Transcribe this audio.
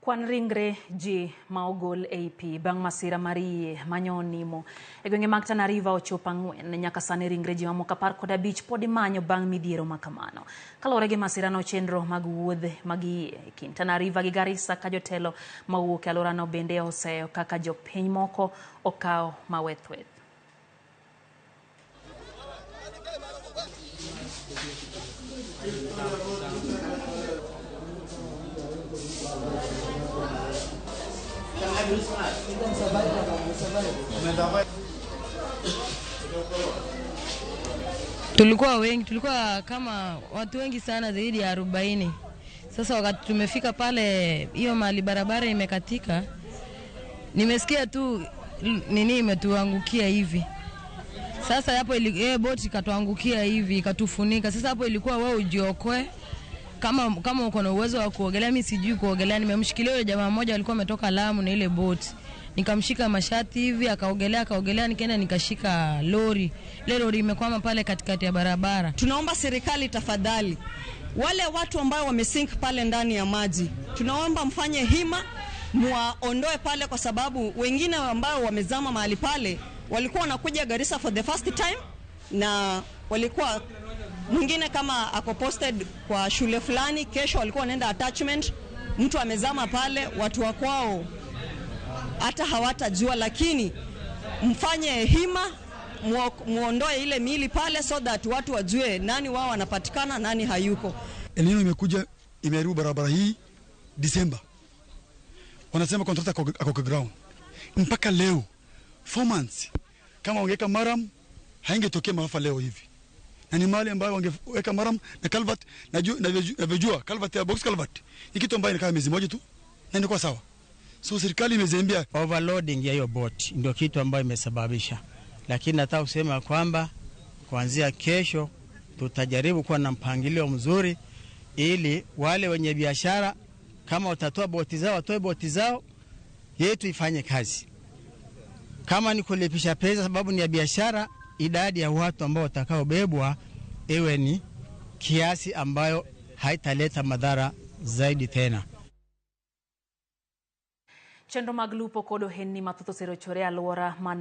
Kwan ringre ji ma ogol ei pi bang' masira mar yie manyo nimo e gwenge mag Tana River ochopo 4. Nyaka sani ringre ji mamoko 15 pod imanyo bang' midhiero ma kamano. Kaluwore gi masirano, chenro mag wuodhe mag yie e kind Tana River gi Garissa ka jotelo mawuok e alworano bende oseyo kaka jopiny moko okawo mawethweth. Tulikuwa wengi, tulikuwa kama watu wengi sana zaidi ya 40. Sasa wakati tumefika pale hiyo mahali barabara imekatika, nimesikia tu nini imetuangukia hivi. Sasa hapo boti ikatuangukia hivi ikatufunika. Sasa hapo ilikuwa wewe ujiokoe kama uko na uwezo wa kuogelea. Mimi sijui kuogelea, nimemshikilia yule jamaa mmoja alikuwa ametoka Lamu na ile boti, nikamshika mashati hivi akaogelea akaogelea, nikaenda nikashika lori. Ile lori imekwama pale katikati ya barabara. Tunaomba serikali tafadhali, wale watu ambao wamesink pale ndani ya maji, tunaomba mfanye hima muwaondoe pale, kwa sababu wengine ambao wamezama mahali pale walikuwa wanakuja Garissa for the first time, na walikuwa mwingine kama ako posted kwa shule fulani, kesho walikuwa wanaenda attachment, mtu amezama pale, watu wa kwao hata hawatajua, lakini mfanye hima muondoe ile miili pale so that watu wajue nani wao wanapatikana nani hayuko. El Nino imekuja imeharibu barabara hii Disemba, wanasema contractor ako kwa ground mpaka leo 4 months. Kama wangeweka murram haingetokea maafa leo hivi, na ni mali ambayo wangeweka murram na culvert, navyojua culvert ya box culvert ni kitu ambayo inakaa miezi moja tu na inakuwa sawa. So serikali imezembea. Overloading ya hiyo boat ndio kitu ambayo imesababisha, lakini nataka kusema kwamba kuanzia kesho tutajaribu kuwa na mpangilio mzuri ili wale wenye biashara kama watatoa boti zao watoe boti zao, yetu ifanye kazi. Kama ni kulipisha pesa sababu ni ya biashara, idadi ya watu ambao watakaobebwa iwe ni kiasi ambayo haitaleta madhara zaidi tena. Chenro mag lupo kod ohendni mathoth oserochore e alwora ma